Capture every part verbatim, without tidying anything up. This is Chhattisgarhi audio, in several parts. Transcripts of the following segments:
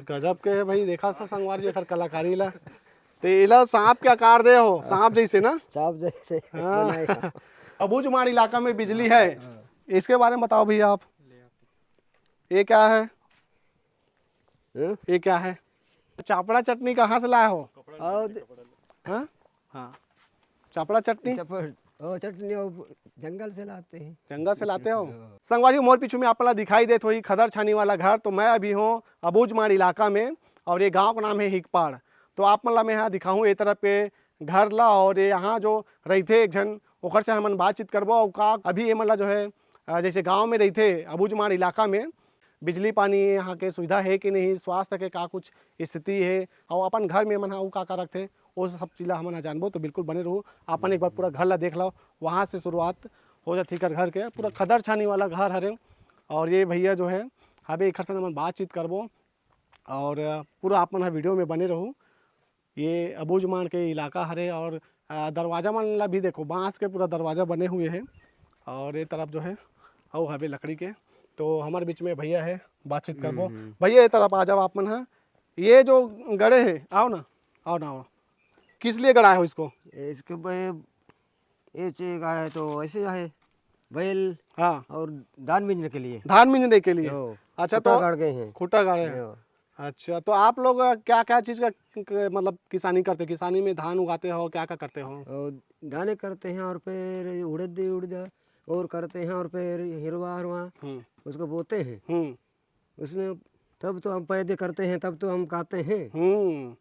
गजब के हे भाई, देखा था संगवारी जी एकर कलाकारी ला। ते एला सांप के आकार दे हो, सांप जैसे ना? सांप जैसे हाँ। बनाए हो। अबूझमाड़ इलाका में बिजली है, हाँ। इसके बारे में बताओ भैया आप, ये क्या है? हाँ? ये क्या है? चापड़ा चटनी कहाँ से लाए हो? और हाँ? हाँ, चापड़ा चटनी? चपड़, ओ, चटनी वो जंगल से लाते हैं। जंगल से लाते हो? हाँ। संगवारी, मोर पीछू में आप ला दिखाई देत होही खदर छानी वाला घर। तो मैं अभी हूँ अबूझमाड़ इलाका में, और ये गांव का नाम है हिकपाड़। तो आप मन ला मैं यहाँ दिखाहूँ ये तरफ के घर ला, और ये यहाँ जो रहिथे एक झन, ओकर से हमन बातचीत करबो। और का अभी ये मन ला जो है, अ, जैसे गांव में रहिथे अबूझमाड़ इलाका में, बिजली पानी यहाँ के सुविधा है कि नहीं, स्वास्थ्य के का कुछ स्थिति है, और अपन घर में मन ह अउ का का रखथे, वो सब चीज ला हमन ह जानबो। तो बिल्कुल बने रहू, अपन एक बार पूरा घर ला देख लो, वहाँ से शुरुआत हो जाती कर घर के। पूरा खदर छानी वाला घर हरे, और ये भैया जो है, अभी एकर से हमन बातचीत करबो, और पूरा आप मन ह वीडियो में बने रहू। ये अबूझमाड़ के इलाका हरे, और अ, दरवाजा मन ला भी देखो, बांस के पूरा दरवाजा बने हुए हैं, और ये तरफ जो है, अउ हवे लकड़ी के। तो हमारे बीच में भैया है, बातचीत करबो। हम्म, हम्म। भैया, ये तरफ आ जाओ आप मन ह। ये जो गड़े है, आओ ना, आओ ना, आओ। किस लिए गड़ाए हो इसको? इसके बे-, ये चीज का है तो ऐसे है, बैल हाँ। और धान बीजने के लिए। धान बीजने के लिए? हो, अच्छा, खूटा तो गाड़ गए हैं। खूटा गाड़े हैं। हो। अच्छा, तो आप लोग, अ, क्या-क्या चीज़ का क-, क-, मतलब किसानी करते हो? किसानी में धान उगाते हो, क्या-क्या करते हो? और धाने करते हैं और फिर उड़द, उड़द और करते हैं और फिर हिरवा, हिरवा हम्म। उसको बोते हैं। हम्म। उसमें तब तो हम पैदे करते हैं, तब तो हम खाते हैं। हम्म।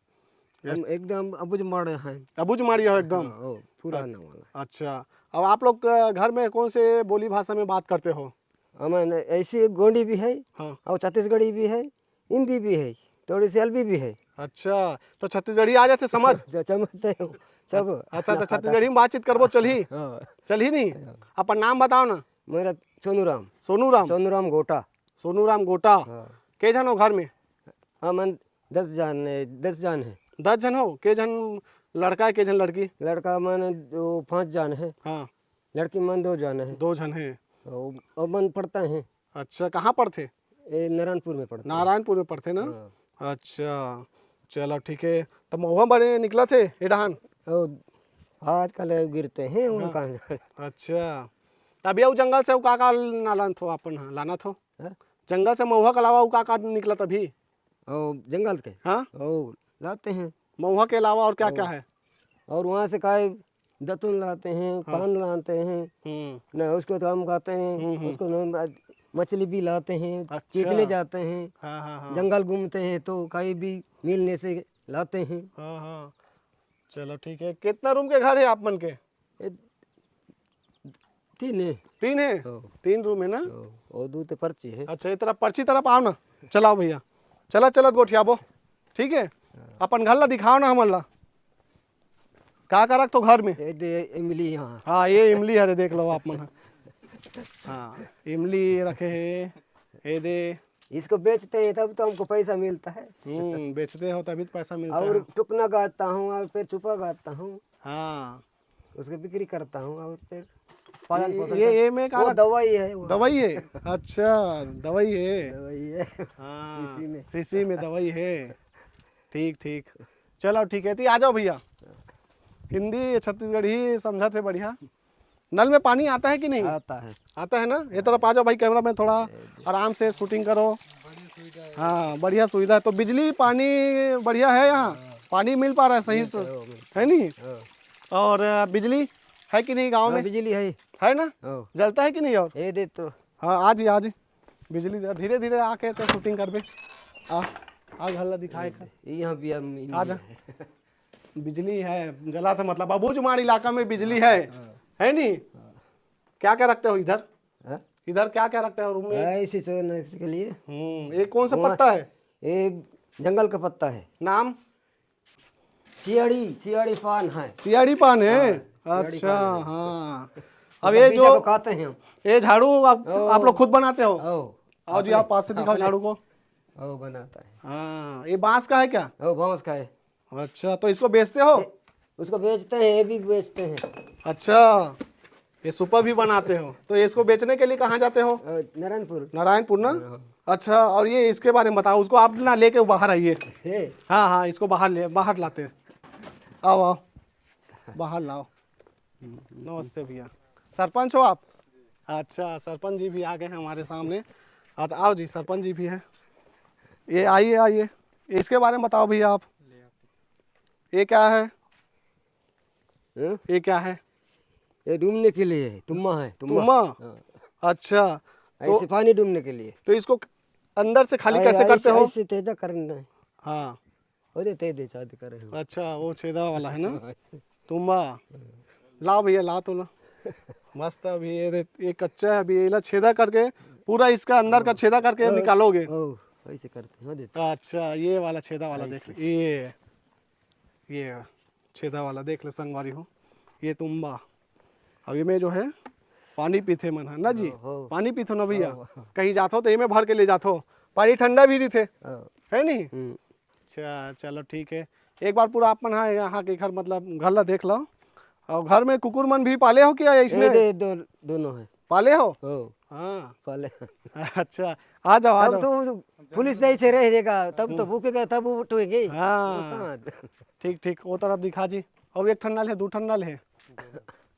हम एकदम अबुझमाड़ हैं। अबुझमाड़ी हो एकदम? हाँ, ओ, पुराना वाला। अच्छा, अब आप लोग, अ, घर में कौन से बोली भाषा में बात करते हो? हमारे ऐसी गोंडी भी है हाँ। और छत्तीसगढ़ी भी है, हिंदी भी है, थोड़ी सी हल्बी भी है। अच्छा, तो छत्तीसगढ़ी आ जाथे समझ? जो समझते हो, सब। अच्छा, तो छत्तीसगढ़ी में बातचीत करबो, चलही? हाँ। चलही नहीं? हाँ। अपन नाम बताओ ना। मेरा सोनू राम। सोनू राम? सोनू राम गोटा। सोनू राम गोटा। हाँ। के झन हो घर में? हमन दस जन, दस जन है। दस झन हो? के झन लड़का है, के झन लड़की? लड़का मन दो, पाँच जन है। हाँ। लड़की मन दो जन है। दो झन है। और, और मन पढ़ता है। अच्छा, कहाँ पढ़थे? ये नारायणपुर में पढ़ता है। नारायणपुर में पढ़थे ना? हाँ। अच्छा, चलो ठीक है। तो महुआ बड़े निकलथे ए डहान? ओ, आजकल गिरते हैं, उन हाँ। कहाँ जाए? अच्छा, तभी वो जंगल से वो का का लाना थो अपन, हाँ, लाना थो? हाँ? जंगल से महुआ के अलावा वो का का निकलत अभी? ओ, जंगल के? हाँ? ओ, लाते हैं। महुआ के अलावा और क्या क्या ओ। है? और वहाँ से काय दतुन लाते हैं, हाँ। पान लाते हैं, हम्म। न उसको तो हम खाते हैं, हम्म, हम्म। उसको न, मछली भी लाते हैं, अच्छा। खींचने जाते हैं, हाँ, हाँ, हाँ। जंगल घूमते हैं तो कहीं भी मिलने से लाते हैं। हाँ, हाँ। चलो ठीक है, कितना रूम के घर है आप मन के? ए, तीन है। तीन है? हाँ। तीन रूम है ना? हाँ, और दू तो पर्ची है। अच्छा, ये तरफ पर्ची तरफ आओ ना, चलाओ भैया, चला चलत गोठियाबो, ठीक है? हाँ। अपन घर ला दिखाओ ना हमन ला, का का रखथो घर में? ये दे इमली यहाँ। हाँ, ये इमली हरे, देख लो आप मन। हाँ, इमली रखे है, ये दे। इसको बेचते हैं तब तो हमको पैसा मिलता है। हम्म, बेचते हो तभी तो पैसा मिलता और है। टुकना गाता हूँ और फिर चुपा गाता हूँ। हाँ। उसकी बिक्री करता हूँ और फिर पालन ये, पोषण ये, कर-, ये में का वो रख-, दवाई है वो। दवाई है? अच्छा, दवाई है। दवाई है। हाँ, शीशी में। शीशी में दवाई है। ठीक, ठीक। चलो, ठीक है, तो आ जाओ भैया। हिंदी, छत्तीसगढ़ी समझा थे, बढ़िया। नल में पानी आता है कि नहीं? आता है। आता है ना? ये तरफ आ जाओ भाई, कैमरा मैन, थोड़ा आराम से शूटिंग करो। हाँ, बढ़िया सुविधा है। तो बिजली पानी बढ़िया है यहाँ? हाँ। पानी मिल पा रहा है सही से, मिलता है, वो मिलता है। है नहीं? हाँ। और, अ, बिजली है कि नहीं गाँव हाँ, में? बिजली है। है ना? हाँ। जलता है कि नहीं और? ये दे तो। हाँ, आज ही, आज ही। बिजली धीरे धीरे आके तो शूटिंग करबे। आ, आ घर ला दिखाए। ये यहाँ भी हम आ जा। बिजली है, जला था मतलब, अबूझमाड़ इलाका में बिजली है, हाँ। है नहीं? हाँ। क्या क्या रखते हो इधर? हाँ? इधर क्या क्या रखते हो रूम में? हाँ, इसी सोने के लिए। हम्म, ये कौन सा वहाँ पत्ता है? ये जंगल का पत्ता है। नाम? सियाड़ी, सियाड़ी पान है। सियाड़ी पान है? हाँ, सियाड़ी अच्छा, पान है। हाँ। अब उसका ये बीजा जो को खाते हैं हम। ये झाड़ू आप, ओ। आप लोग खुद बनाते हो? ओ। आओ जी, अपने, आप पास से दिखाओ अपने। झाड़ू को। ओ, बनाता है। हाँ, ये बांस का है क्या? ओ, बांस का है। अच्छा, तो इसको बेचते हो? ए, उसको बेचते हैं, ये भी बेचते हैं। अच्छा, ये सुपा भी बनाते हो, तो इसको बेचने के लिए कहाँ जाते हो? अ, नारायणपुर। नारायणपुर ना? हाँ। अच्छा, और ये इसके बारे में बताओ, उसको आप ना लेके बाहर आइए। हाँ, हाँ, इसको बाहर ले, बाहर लाते हैं। आओ, आओ, बाहर लाओ। नमस्ते भैया। सरपंच हो आप? अच्छा, सरपंच जी भी आ गए हैं हमारे सामने। अच्छा, आओ जी, सरपंच जी भी हैं। ये आइए, आइए, इसके बारे में बताओ भैया आप। ये क्या है? हाँ? ये क्या है? ये डूबने के लिए है, तुम्मा है, तुम्मा। तुम्मा? हाँ। अच्छा, तो ऐसे पानी डूबने के लिए। तो इसको अंदर से खाली ऐ-, कैसे ऐसे, करते हो? ऐसे छेदा करना है। हाँ। अरे, ते दे, छेदा करे हो। अच्छा, वो छेदा वाला है ना? तुम्मा। लाओ भैया, ला तो ला। मस्त, अभी ये दे, ये कच्चा है, अभी ये ला छेदा करके, पूरा इसका अंदर का छेदा करके निकालोगे। ओ, ऐसे करते हैं, देते। अच्छा, ये वाला छेदा वाला देख, ऐसे। ये, ये छेदा वाला देख ले संगवारी हो, ये तुम्बा। अब ये में जो है, पानी पीथे मन है ना जी? हो, हो। पानी पीथो ना भैया? हो। कहीं जाथो तो ये में भर के ले जाथो, पानी ठंडा भी रहिथे, हो। है नहीं? हम्म। अच्छा, चलो ठीक है, एक बार पूरा आप मन हा यहाँ के घर, मतलब घर ला देख लो। और घर में कुकुर मन भी पाले हो क्या, या ये इसने? दे, दो, दोनों है। पाले हो? हो। हाँ। पाले। अच्छा, आ जाओ, आ तब जाओ। तो पुलिस नहीं से रहेगा, तब तो हम्म। भूखेगा, तब उठेंगे। हाँ। हाँ। ठीक, ठीक, वो तरफ दिखा जी। अब एक ठन नल है, दो ठन नल है?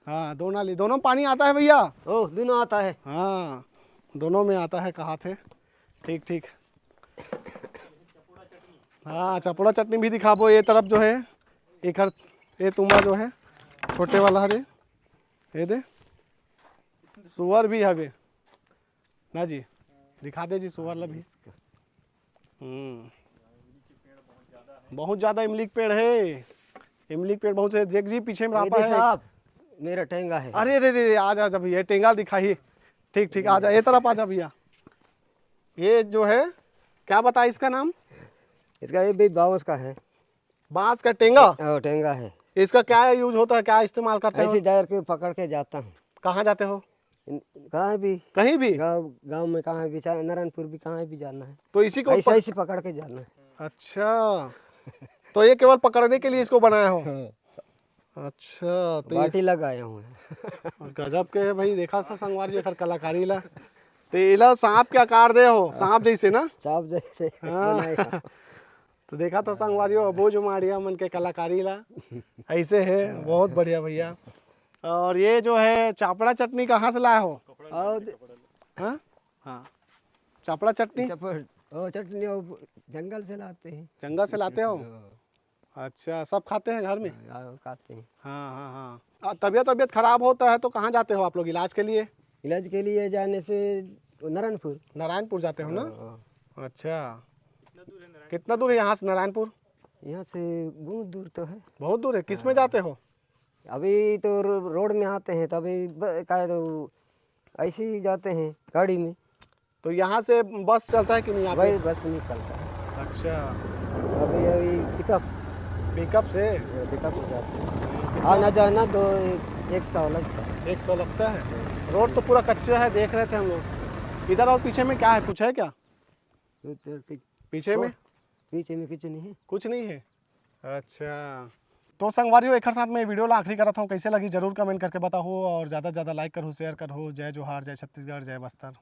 हाँ, दो नल है। दोनों में पानी आता है भैया? ओ, दोनों आता है। हाँ, दोनों में आता है, कहा थे। ठीक, ठीक। हाँ, चपोड़ा चटनी भी दिखाबो। ये तरफ जो है, एकर, ये तुम्बा जो है, छोटे वाला हरे, ये दे, सुअर भी हवे ना जी, दिखा दे जी सुअर ला भी। हम्म, बहुत ज्यादा इमली के पेड़ है, इमली के पेड़ बहुत है। देख जी, पीछे में ये रापा देखो है। आप, मेरा टेंगा है। अरे रे रे, आ जा, आ जा भैया, टेंगा दिखाई। ठीक, ठीक, आ जा, ये तरफ आ जा भैया। ये जो है, क्या बताया इसका नाम? इसका, ये भी बांस का है। बांस का टेंगा? ओ, टेंगा है। इसका क्या यूज होता है, क्या इस्तेमाल करते हो? ऐसे डाल के पकड़ के जाता हूँ। कहाँ जाते हो? इन-, कहाँ भी। कहीं भी? गाँव, गाँव में कहाँ भी, चाहे नारायणपुर भी, कहाँ भी जाना है। तो इसी को ऐसे, पक- ऐसे पकड़ के जाना है। अच्छा, तो ये केवल पकड़ने के लिए इसको बनाया हो? हाँ। अच्छा, तो ये बाटी लगाया हूँ। गजब के है भाई, देखा था संगवारी जी एकर कलाकारी ला। तो एला सांप के आकार दे हो, सांप जैसे ना? सांप जैसे हाँ। बनाया। तो देखा था संगवारी हो, अबू जुमाड़िया मन के कलाकारी ला, ऐसे है। बहुत बढ़िया भैया। और ये जो है चापड़ा चटनी कहाँ से लाए हो? और हाँ, हाँ, चापड़ा चटनी? चपड़, ओ, चटनी वो जंगल से लाते हैं। जंगल से लाते हो? हाँ। अच्छा, सब खाते हैं घर में? हाँ, खाते हैं। हाँ, हाँ, हाँ। आ, तबीयत, तबीयत खराब होता है तो कहाँ जाते हो आप लोग इलाज के लिए? इलाज के लिए जाने से वो नारायणपुर। नारायणपुर जाते हो ना? हाँ, हाँ। अच्छा, कितना दूर है यहाँ से नारायणपुर? यहाँ से बहुत दूर तो है। बहुत दूर है। किस में हाँ। जाते हो? अभी तो रो-, रोड में आते हैं, तो अभी ब-, का है तो ऐसे ही जाते हैं गाड़ी में। तो यहाँ से बस चलता है कि नहीं यहाँ पे? भाई, बस नहीं चलता है। अच्छा। अभी, अभी पिकअप। पिकअप से? पिकअप से जाते हैं। आना जाना दो, एक, एक सौ लगता है। एक सौ लगता है? रोड तो पूरा कच्चा है, देख रहे थे हम लोग। इधर और पीछे में क्या है, कुछ है क्या? तो, तो, पीछे में? पीछे में कुछ नहीं है। कुछ नहीं है? अच्छा। तो संगवारी हो, एकर साथ में वीडियो ला आखिरी करत हूँ। कैसे लगी जरूर कमेंट करके बताओ और ज़्यादा से ज़्यादा लाइक करो, शेयर करो। जय जोहार, जय छत्तीसगढ़, जय बस्तर।